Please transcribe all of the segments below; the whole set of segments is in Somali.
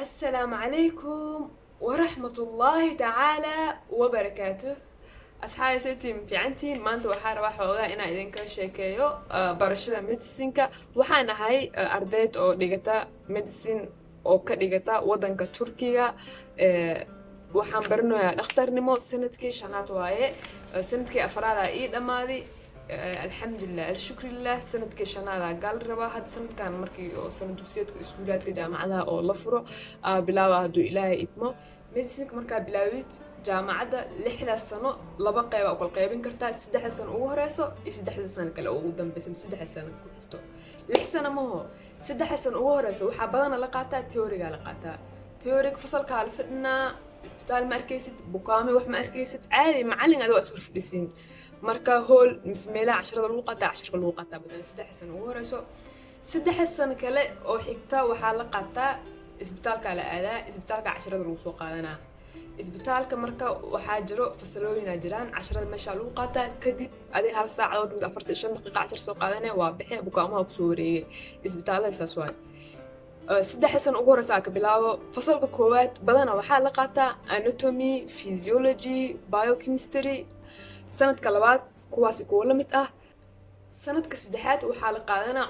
Asalaamu calaykum waraxmatullaahi tacaala wabarakaatuh. Asxaabi, saytiin? Fiicantiin? Maanta waxaa rabaa xoogaa inaan idinka sheekeeyo barashada medicinka. Waxaan ahay ardayd oo dhigata medicine oo ka dhigata waddanka Turkiga. Waxaan baranayaa dhakhtarnimo, sanadkii shanaad waaye. Sanadkii afraadaa ii dhammaaday, alxamdulilah, alshukrilah. Sanadkii shanaadaa gaal rabaa hadda sanadkan, markii oo sanad dugsiyeedka iskuulaadka jaamacadaha oo la furo bilaaba, hadduu Ilaahay idmo. Medicinka markaa bilaawid jaamacadda, 6daas sano laba qeyba u kala qeybin kartaa: 3da sano ugu horeyso iyo 3da sano kale ugu dambeysa, mise 3da sano ku xigto. 6 sano maho. 3da sano ugu horeyso waxaa badana la qaataa theoryga la qaataa. Theoryga fasalkaa la fadhinaa, isbitaal ma arkaysid, bukaami wax ma arkaysid, caadi macallin adoo is fadhisiin. Marka hool mise meelaha casharada lagu qaataa, casharka lagu qaataa badan 3da sano ugu horeyso. 3da sano kale oo xigta waxaa la qaataa isbitaalkaa la aadaa, isbitaalka casharada lagu soo qaadanaa. Isbitaalka marka waxaa jiro fasalooyinaa jiraan, casharada meeshaa lagu qaataa. Kadib adi hal saacadood mid 45 daqiiqa cashar soo qaadanaya, waa bixe, bukaamaha kusoo wareegay. Isbitaalada saas waaye. 3da sano ugu horeysa ka bilaabo, fasalka koowaad badana waxaa la qaataa anatomy, physiology, biochemistry. Sanadka labaad kuwaasi kuwo la mid ah. Sanadka saddexaad waxaa la qaadanaa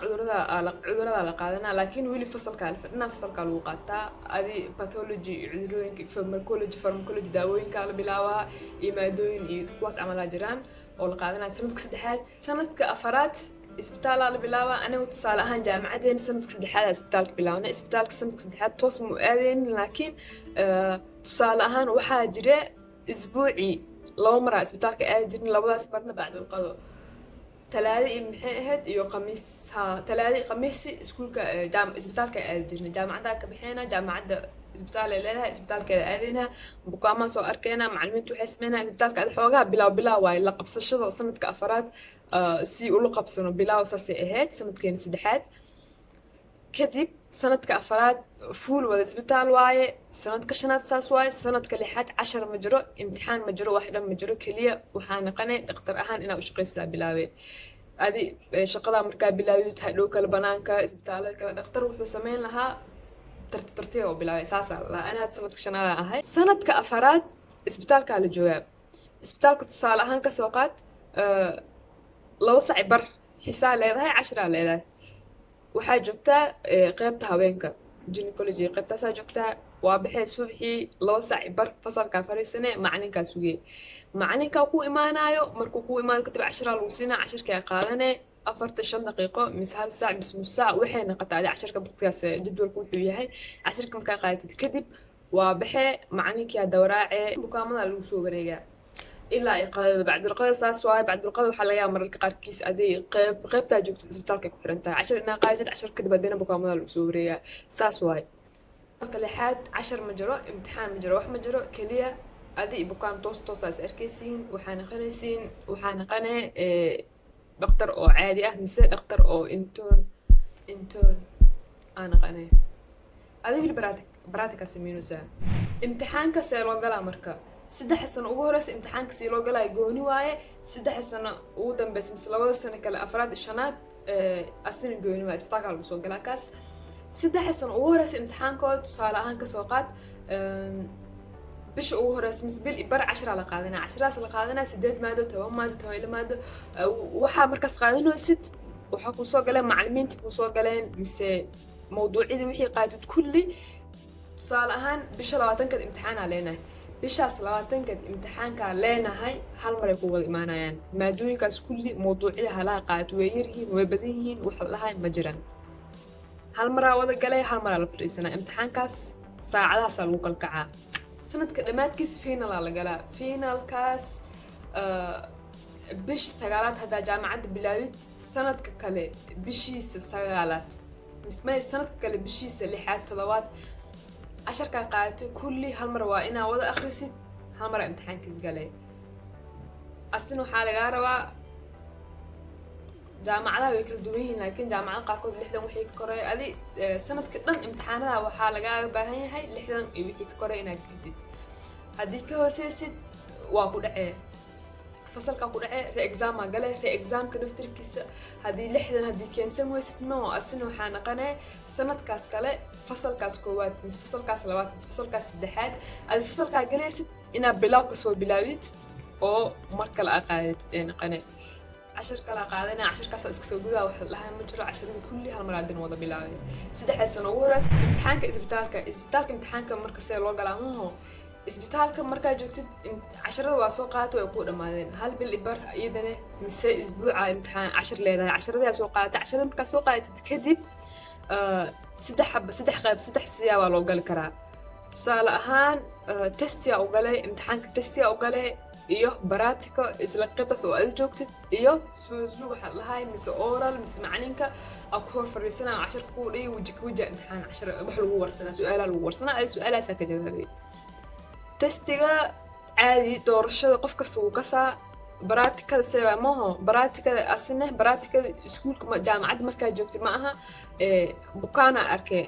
cudurada la qaadanaa, laakiin weli fasalkaa la fadhinaa, fasalkaa lagu qaataa adi pathology iyo cudurooyinka, pharmacology, daawooyinka la bilaabaa iyo maadooyin iyo kuwaas camalaa jiraan oo la qaadanaa sanadka saddexaad. Sanadka afaraad isbitaalaa la bilaabaa. Aniga tusaale ahaan jaamacadeena sanadka saddexaad isbitaalka bilaabnay. Isbitaalka sanadka saddexaad toos mu aadeynin, laakiin tusaale ahaan waxaa jira isbuucii laba maraa isbitaalka aadi jirin. Labadaas marna bacdulqado, Talaado iyo maxay ahayd iyo Khamiis. Ha, Talaado iyo Khamiisi iskuulka isbitaalka aadi jirnay. Jaamacadda ka baxeena, jaamacadda isbitaal ay leedahay, isbitaalkeeda aadaynaa, bukaamaan soo arkeynaa, macallimiintu waxay sameynaa isbitaalka. Adi xoogaa bilaaw bilaaw waaye la qabsashada sanadka afaraad, si ula qabsano bilaaw saasay ahayd sanadkeena saddexaad. Kadib sanadka afaraad fuul wada isbitaal waaye. Sanadka shanaad saas waaye. Sanadka lixaad cashar ma jiro, imtixaan ma jiro, wax dhan ma jiro. Keliya waxaa naqanay dhakhtar ahaan inaa u shaqaysadaa bilaabay. Adi shaqadaa markaa bilaawid, hadhow kale banaanka isbitaalada kale dhakhtar wuxuu sameyn lahaa tartiib tartiib oo bilaabay. Saasaa la anaad sanadka shanaad ahay. Sanadka afaraad isbitaalkaa la joogaa. Isbitaalka tusaale ahaan kasoo qaad, 2 sac bar xisaa leedahay, cashiraa leedahay. Waxaa joogtaa qeybta haweenka, gynecology, qeybtaasaa joogtaa. Waa baxee subaxii 2 saac bar, fasalkaa fariisane, macalinkaa sugee. Macalinkaa ku imaanayo, markuu ku imaado kadib cashiraa lagu siinaa. Cashirkaa qaadane 45 daqiiqo mise hal saac mise nus saac waxay noqotaa adi cashirka waqtigaas jadwalka wuxuu yahay. Cashirka markaa qaadatid kadib waa baxee, macalinkaa dawraacee, bukaamada lagu soo wareegaa ilaa ay qadada. Bacdulqada saas waaye. Bacdulqada waxaa laga yaaba mararka qaarkiis aday qeyb qeybtaa joogtid isbitaalka ku xiran tahay, cashar inaa qaadatid. Cashar kadib haddana bukaamada lagu soo wareegaa, saas waaye. Marka lixaad cashar ma jiro, imtixaan ma jiro, wax ma jiro. Keliya adi iyo bukaan toos toosaa is arkaysiin. Waxaa naqanaysiin, waxaa naqane dhakhtar oo caadi ah mise dhakhtar oo intern aa naqane. Adi weli practice sameynaysaa. Imtixaanka see loo galaa? Marka 3da sano ugu horeysa imtixaanka see loo galaayo gooni waaye. 3da sano ugu dambeysa mise labada sano kale, afraad iyo shanaad, asina gooni waaye, isbitaalka lagu soo galaa kaas. 3da sano ugu horeysa imtixaankooda tusaale ahaan kasoo qaad, bisha ugu horeysa mise bil iyo bar cashiraa la qaadanaa. Cashiraas la qaadanaa sideed maado, 10 maado, 12 maado. Waxaa markaas qaadanaysid waxaa kuusoo galeen macallimiinta kuusoo galeen mise mawduucyadii wixii qaatid kulli. Tusaale ahaan bisha 20keed imtixaanaa leenahay. Bishaas 20keed imtixaankaa leenahay, hal maray ku wada imaanayaan maadooyinkaas kulli. Mawduucyada halaha qaat way yaryihiin, way badan yihiin, wax lahay ma jiraan. Hal maraa wada galay, hal maraa la fadhiisanaa imtixaankaas, saacadahaasaa lagu kala kacaa. Sanadka dhammaadkiisa finalaa la galaa. Finalkaas bisha sagaalaad haddaa jaamacadda bilaawid, sanadka kale bishiisa sagaalaad mismay, sanadka kale bishiisa lixaad, todobaad, casharkaa qaadatay kulli hal mar waa inaa wada akhrisid, hal mar imtixaanka galay. Asina waxaa lagaa rabaa, jaamacadaha way kala duwan yihiin, laakiin jaamacada qaarkood 60 wixii ka koreeya. Adi sanadka dhan imtixaanada waxaa lagaaga baahan yahay 60 iyo wixii ka koreeya inaad kadid. Haddii ka hooseysid waa ku dhacee. Fasalkaa ku dhacee, re-examaa gale. Re-examka naftirkiisa haddii 60 haddii keensan weysid, no, asina waxaa naqanee sanadkaas kale fasalkaas koowaad mise fasalkaas labaad mise fasalkaas saddexaad aad fasalkaa galaysid inaad bilow kasoo bilaawid oo mar kale aa qaadatid ee naqane. Cashar kala qaadana, cashirkaas iska soo gudaa, wax lahaa ma jiro. Casharada kulli hal mar aadin wada bilaabay. 3da sano ugu horeysa imtixaanka isbitaalka imtixaanka marka see loo galaa maho? Isbitaalka markaa joogtid, casharada waa soo qaadatay, way ku dhamaadeen. Hal bil ibar iyadana mise isbuuca imtixaan cashar leedahay. Casharadaa soo qaadatay. Casharada markaa soo qaadatid kadib, saddex xaba, saddex qayb, saddex siyaabaa loo gali karaa. Tusaale ahaan, testiya u galay, imtixaanka testiya u galay iyo practical isla qaybtaas oo aad joogtid iyo sözlü waxaa lahay mise oral mise macalinka aa ku hor fadhiisanaa, casharka kuu dhigi, weji ka weji imtixaan, cashar wax lagu warsanaa, su-aalaa lagu warsanaa, ay su-aalahaasaa ka jawaabay. Testiga caadi doorashada qof kasta wuu kasaa. Practicada sewa maho? Practicada asine, practicada iskuulka, jaamacadda markaa joogtid ma aha. Bukaanaa arkee,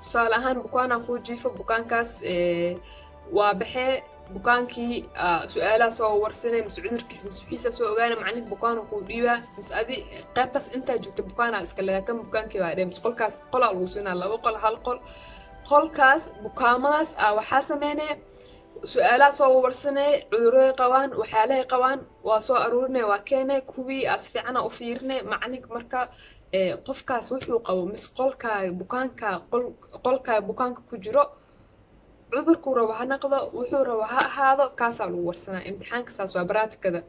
tusaale ahaan bukaanaa kuu jiifo, bukaankaas waa baxee, bukaankii su-aalaha soo warsanay mise cudurkiisa mise wixiisa soo ogaana, macalinka bukaana kuu dhiibaa mise adi qaybtaas intaa joogta bukaanaa iska leedaa. Kan bukaankii baa dhee mise qolkaas qolaa lagu siinaa, laba qol, hal qol, qolkaas bukaamadaas waxaa sameynaya su-aalaha soo warsanay, cuduraday qabaan, waxyaalahay qabaan waa soo aruurinay, waa keenay, kuwii aa si fiicana u fiirinay. Macalinka marka qofkaas wuxuu qabo mise qolkaa bukaanka, qolkaa bukaanka ku jiro, cudurkuu rabo ha naqdo, wuxuu rabo ha ahaado, kaasaa lagu warsanaa. Imtixaanka saas waa practicada.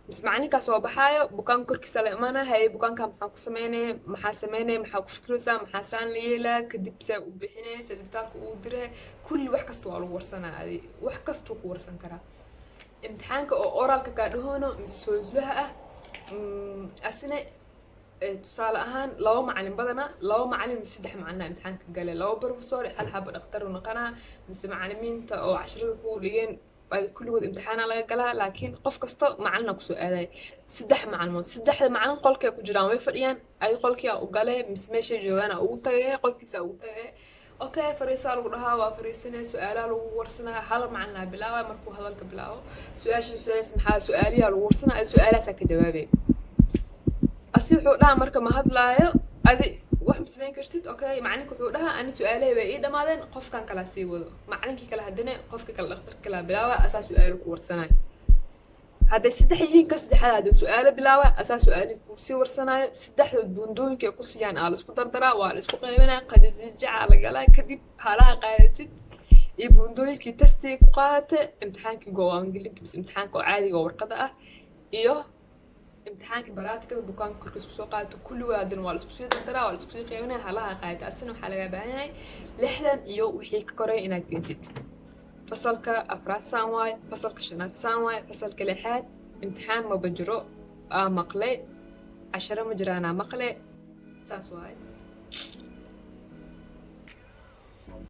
Mise macalinkaas soo baxaayo, bukaanka korkiisa la imaanaya, haye, bukaanka maxaa ku sameynaya, maxaa sameynaya, maxaa ku fikiraysaa, maxaa saan la yeelaa, kadib see u bixinaya, see isbitaalka uu diray, kulli wax kasta waa lagu warsanaa. Adi wax kastuu ku warsan karaa. Imtixaanka oo oralka kaa dhahoono mise sözlüha ah, asine tusaale ahaan laba macalin, badana laba macalin mise saddex macalina imtixaanka gale, laba professor, hal xabo dhaktar u noqonaa mise macalimiinta oo casharada kuu dhigeen kulligood imtixaana laga galaa. Laakiin qof kasta macalina kusoo aaday, saddex macalimood, saddexda macalin qolkay ku jiraan, way fadhiyaan, ay qolkii u galay mise meeshay joogaan ugu tagay, qolkiisa ugu tagay. Okay, fariisaa lagu dhahaa, waa fariisanaya, su-aalaha lagu warsanaya. Hal macalinaa bilaabaya. Markuu hadalka bilaabo, su-aasha su-aasha maxaa su-aaliyaa lagu warsanaya, su-aalahaasaa ka jawaabay. Asi wuxuu dhahaa marka ma hadlaayo, adi wax ma samayn kartid. Okay, macalinka wuxuu dhahaa ani su-aalahay way ii dhamaadeen, qofkan kalaa sii wado. Macalinkii kale haddana qofka kale, dhakhtarka kalaa bilaaba, asaa su-aalo ku warsanaya. Hadday saddex yihiin, ka saddexaad hadda su-aalo bilaaba, asaa su-aalihi kuu sii warsanaayo. Saddexdood buundooyinka ay ku siiyaan aa la isku dardaraa, waa la isku qaybinaya, qadajajaca la galaa. Kadib halaha qaadatid iyo buundooyinkii testiga ku qaadata, imtixaankii go-aan gelinta mise imtixaanka oo caadiga oo warqada ah iyo imtixaankii practicada bukaanka korkiis kusoo qaadato, kulligood haddana waa la isku sii dardaraa, waa la isku sii qaybinaya, halaha qaadata. Asina waxaa lagaa baahan yahay 60 iyo wixii ka koray inaad keentid. Fasalka afraad saan waaye, fasalka shanaad saan waaye, fasalka lixaad imtixaan maba jiro aa maqle, casharo ma jiraanaa maqle, saas waaye.